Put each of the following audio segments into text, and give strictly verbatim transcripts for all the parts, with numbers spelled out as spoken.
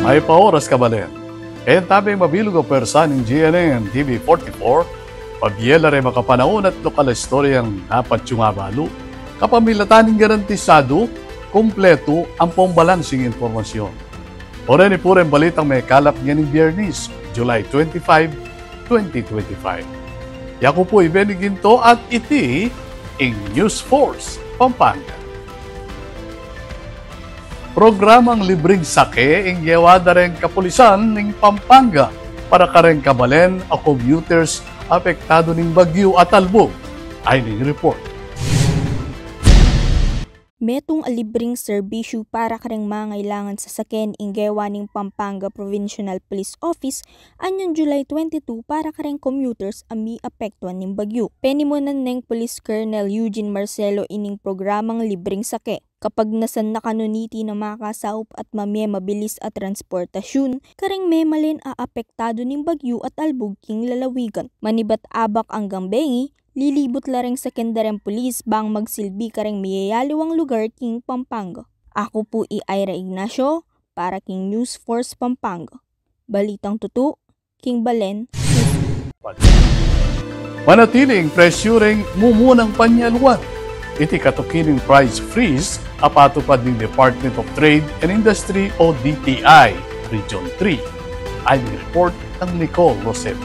Mayap a oras, kabalen. Keng tabing mabilug a pwersa ning G N N T V forty-four, pabie la reng makapanaun at lokal a istoryang dapat yu nang abalu. Kapamilatan ning garantisadu, kumpletu ampong balansing impormasyon. O reni pu reng balitang mekalap ngening Biyernes, July twenty-five, twenty twenty-five. Yaku pu i Benny Ginto at iti ing News Force Pampanga. Programang libreng sake ing gewa da reng kapulisan ning Pampanga para kareng kabalen a commuters apektadu ning bagyu at albug. Ayni ing report. Metung a libreng serbisyu para kareng mangailangan sasaken ing gewa ning Pampanga Provincial Police Office anyang July twenty-two para kareng commuters a miapektuan ning bagyu. Penimunan neng Police Colonel Eugene Marcelo ining programang libreng sake. Kapagnasan na kanu niti na makasaup at mamie mabilis a transportasyun kareng memalen a apektadu ning bagyu at albug king lalawigan. Manibat abak anggang bengi, lilibut la reng saken da reng pulis bang magsilbi kareng miyayaliwang lugar king Pampanga. Aku pu i Ira Ignacio para king News Force Pampanga. Balitang tutu, king balen. Manatili ing presyu reng mumunang panyaluan. Iti katuki ning price freeze a patupad ning Department of Trade and Industry o D T I Region three. Ayni ing report nang Nicole Rosette.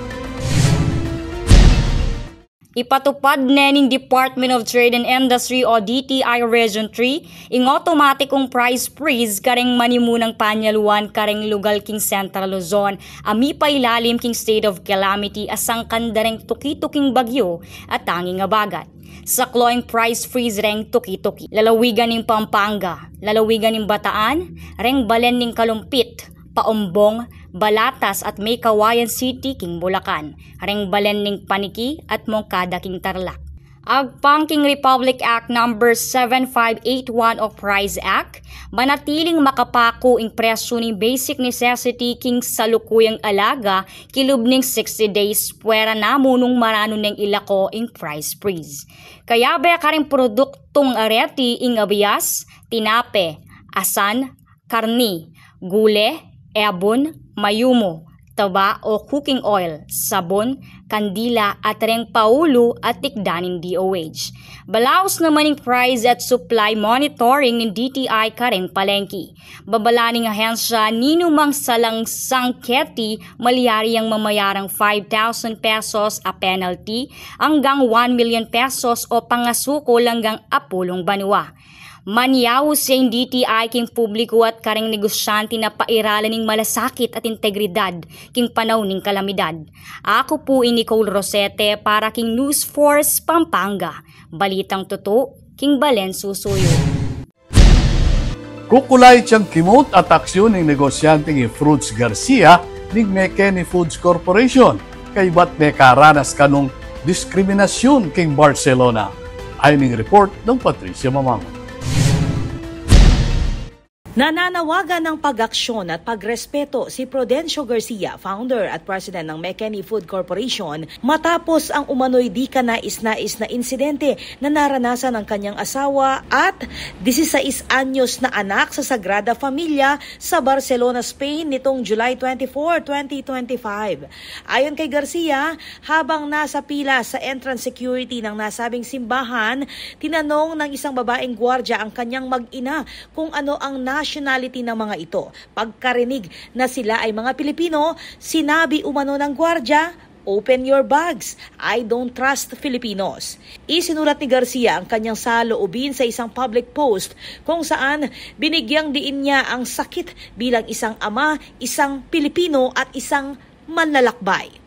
Ipatupad ne ning Department of Trade and Industry o D T I Region three ing automatikung price freeze kareng manimunang panyaluan kareng lugal king Central Luzon a mipailalim king state of calamity a sangkan da reng tuki-tuking bagyu a tanging abagat. Saklu ing price freeze reng tuki-tuki: lalawigan ning Pampanga, lalawigan ning Bataan, reng balen ning Kalumpit, Paumbong, Balatas at May Cauayan City king Bulacan, reng balen ning Paniqui at Moncada king Tarlac. Agpang king Republic Act Number seven five eight one o Price Act, manatiling makapaku ing presyu ning basic necessity king salukuyang alaga kilub ning sixty days puera namu nung maranu neng ilako ing price freeze. Kayabe kareng produktung areti ing abias, tinape, asan, karni, gule, ebun, mayumu, taba o cooking oil, sabun, kandila at reng paulu a tikdan ning D O H. Balaus naman ing price at supply monitoring ning D T I kareng palengki. Babala ning ahensya, ninumang salang sangketi malyari yang mamayarang five thousand pesos a penalty anggang one million pesos o pangasukul anggang apulung banua. Manyaus ya ing D T I king publiku at kareng negosyante na pairalan ing malasakit at integridad king panaun ning kalamidad. Aku pu i Nicole Rosete para king News Force Pampanga. Balitang tutu king balen susuyu. Kukulay ing kimut at aksyon ning negosyanteng i Fruits Garcia ning McKinney Foods Corporation kaybat mekaranas kanung diskriminasyun king Barcelona. Ayni ing report nang Patricia Mamangun. Nananawagan ng pag-aksyon at pagrespeto si Prudencio Garcia, founder at president ng McKinney Food Corporation, matapos ang umano'y di kanais-nais na insidente na naranasan ng kanyang asawa at disisais anyos na anak sa Sagrada Familia sa Barcelona, Spain nitong July twenty-four, twenty twenty-five. Ayon kay Garcia, habang nasa pila sa entrance security ng nasabing simbahan, tinanong ng isang babaeng gwardya ang kanyang mag-ina kung ano ang nationality ng mga ito. Pagkarinig na sila ay mga Pilipino, sinabi umano ng gwardya, "Open your bags. I don't trust Filipinos." Isinulat ni Garcia ang kanyang saloobin sa isang public post kung saan binigyang diin niya ang sakit bilang isang ama, isang Pilipino at isang manlalakbay.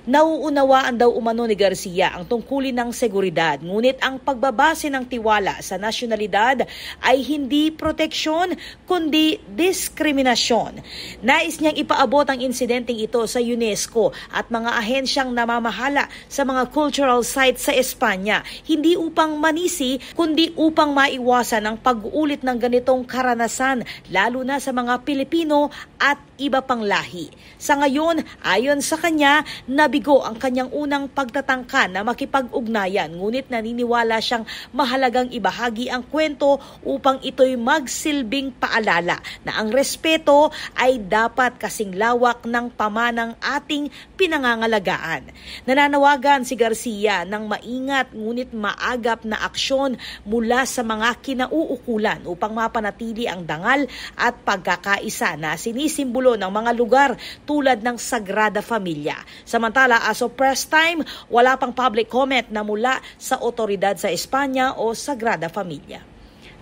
Nauunawaan daw umano ni Garcia ang tungkulin ng seguridad, ngunit ang pagbabase ng tiwala sa nasyonalidad ay hindi proteksyon, kundi diskriminasyon. Nais niyang ipaabot ang insidenteng ito sa UNESCO at mga ahensyang namamahala sa mga cultural sites sa Espanya, hindi upang manisi, kundi upang maiwasan ang pag-uulit ng ganitong karanasan, lalo na sa mga Pilipino at iba pang lahi. Sa ngayon, ayon sa kanya, Nabigo ang kanyang unang pagtatangka na makipag-ugnayan, ngunit naniniwala siyang mahalagang ibahagi ang kwento upang ito'y magsilbing paalala na ang respeto ay dapat kasing lawak ng pamanang ating pinangangalagaan. Nananawagan si Garcia ng maingat ngunit maagap na aksyon mula sa mga kinauukulan upang mapanatili ang dangal at pagkakaisa na sinisimbolo ng mga lugar tulad ng Sagrada Familia. Samantala, as of press time, wala pang public comment na mula sa otoridad sa Espanya o Sagrada Familia.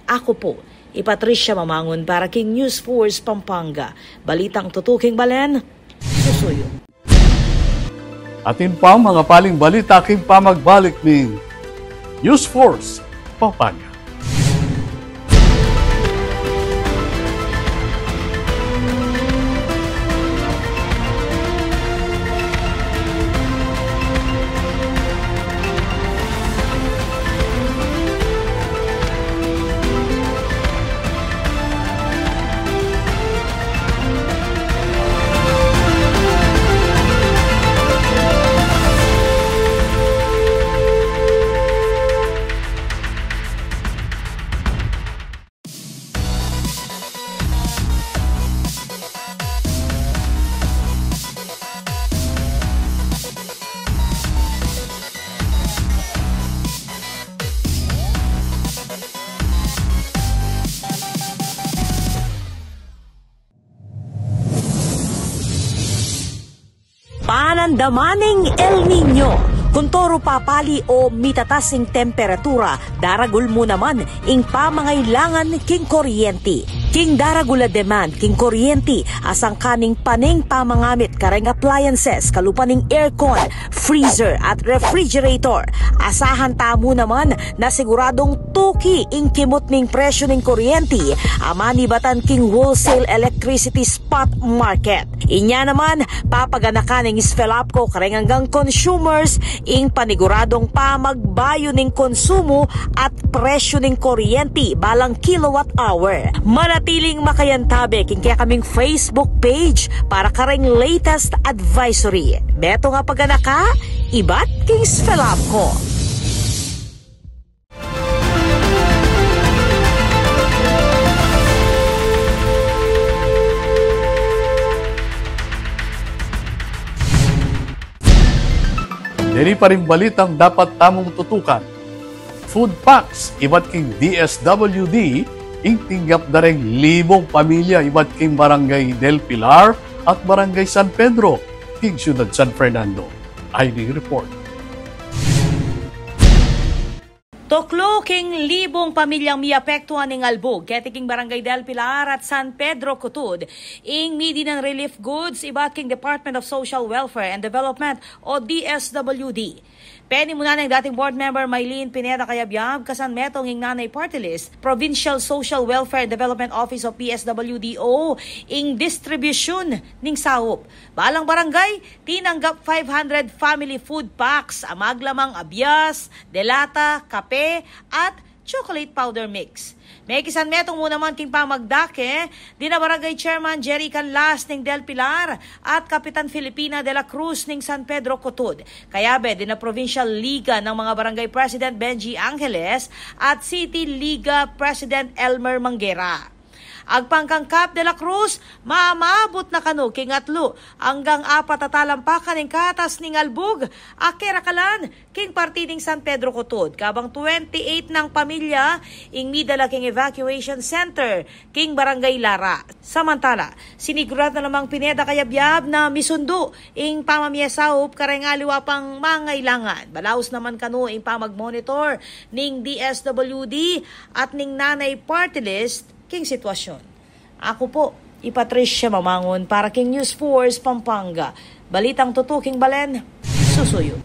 Ako po, i Patricia Mamangon para king News Force Pampanga. Balitang tutuking balen, susuyo. Atin pa ang mga paling balita king pamagbalik ning News Force Pampanga. Panandaman ning El Niño. Kuntoru papali o mitatas ing temperatura, daragul mu naman ing pamangailangan king kuryenti. King daragul a demand king kuryenti, asangka ning pane ing pamangamit kareng appliances, kalupa ning aircon, freezer at refrigerator. Asahan tamu naman na siguradung tuki ing kimut ning presyu ning kuryenti a manibatan king wholesale electricity spot market. Inya naman, papaganakan ning SFELAPCO kareng anggang consumers ing paniguradung pamagbayu ning konsumu at presyu ning kuryenti balang kilowatt hour. Manatiling makayantabe king kekaming Facebook page para kareng latest advisory. Metung a paganaka, ibat king SFELAPCO. Deni pa ring balitang dapat tamung tutukan. Food packs ibat king D S W D ing tinggap da reng libung pamilya ibat king Barangay Del Pilar at Barangay San Pedro king Siyudad San Fernando. Ay ning report. Tuklu king libung pamilyang miapektuan ning albug keti king Barangay Del Pilar at San Pedro Cutud ing midinan relief goods ibat king Department of Social Welfare and Development o D S W D. Penimunan neng dating Board Member Mylene Pineda Cayabyab, kasan metung ing Nanay Party List, Provincial Social Welfare and Development Office o P S W D O ing distribusyun ning saup. Balang barangay tinanggap five hundred family food packs a maglamang a bias, delata, kape, at chocolate powder mix. Mekisan metung mu naman king pamagdake dina Barangay Chairman Jerry Canlas ning Del Pilar at Kapitan Filipina de la Cruz ning San Pedro Cutud. Kayabe dina Provincial Liga ng mga Barangay President Benji Angeles at City Liga President Elmer Manguera. Agpang kang Kap de la Cruz, mamabut na kanu king atlu anggang apat a talampakan ing katas ning albug a kerakalan king parti ning San Pedro Cutud, kabang twenty-eight nang pamilya ing midala king evacuation center king Barangay Lara. Samantala, sinigurado na namang Pineda Cayabyab na misundu ing pamamie saup kareng aliwa pang mangailangan. Balaus naman kanu ing pamagmonitor ning D S W D at ning Nanay Party List king sitwasyun. Aku pu, i Patricia Mamangun para king News Force Pampanga. Balitang tutu king balen, susuyu.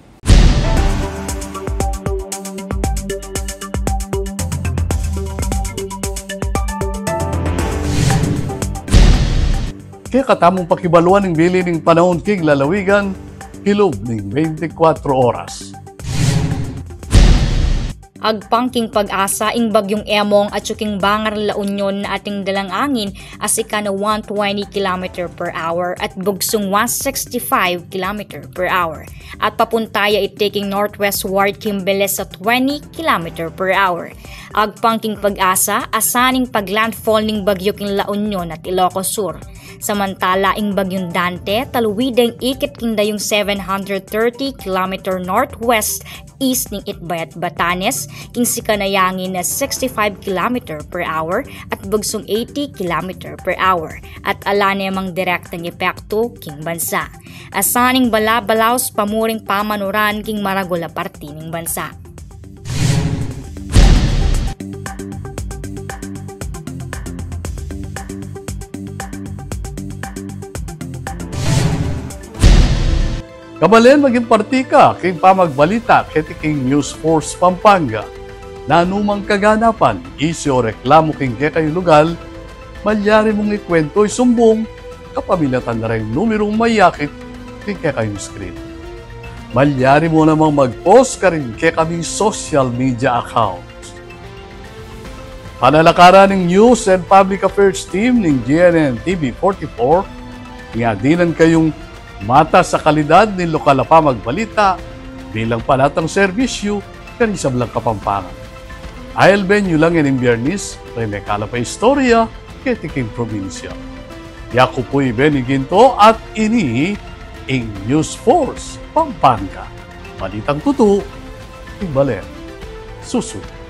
Kekatamung pakibaluan ing bili ning panaun king lalawigan, kilub ning bente kwatro oras. Agpang king PAGASA, ing Bagyung Emong atyu king Bangar, La Union na ating dalang angin a sikan a one twenty kilometer per hour at bugsung one sixty-five kilometer per hour. At papunta ya iti king northwestward king bilis a twenty kilometer per hour. Agpang king PAGASA, asaning paglandfall ning bagyu king La Union at Ilocos Sur. Samantala ing Bagyung Dante, taluwi deng ikit king dayung seven hundred thirty kilometer northwest east ning Itbayat, Batanes, king sikan a angin na sixty-five kilometer per hour at bugsung eighty kilometer per hour, at ala ne mang direktang epektu king bansa. Asaning bala-balaus pamuring pamanuran king maragul a parti ning bansa. Kabalen, maging parti ka king pamagbalita keti king News Force Pampanga. Nanumang kaganapan, isyu o reklamu king kekayung lugal, malyari mung ikuwentu, isumbung, kapamilatan da reng numerung mayakit king kekayung screen. Malyari mu namang mag-post karing kekaming social media accounts. Panalakaran ning News and Public Affairs Team ning G N N T V forty-four, nga dinan kayung matas a kalidad ning lokal a pamagbalita bilang palatang serbisyu karing sablang Kapampangan. Ailben yu lang ining Biyernes, reng mekalap a istorya keti king probinsya. Yaku pu i Benny Ginto at ini ing News Force Pampanga. Balitang tutu, king balen susunod.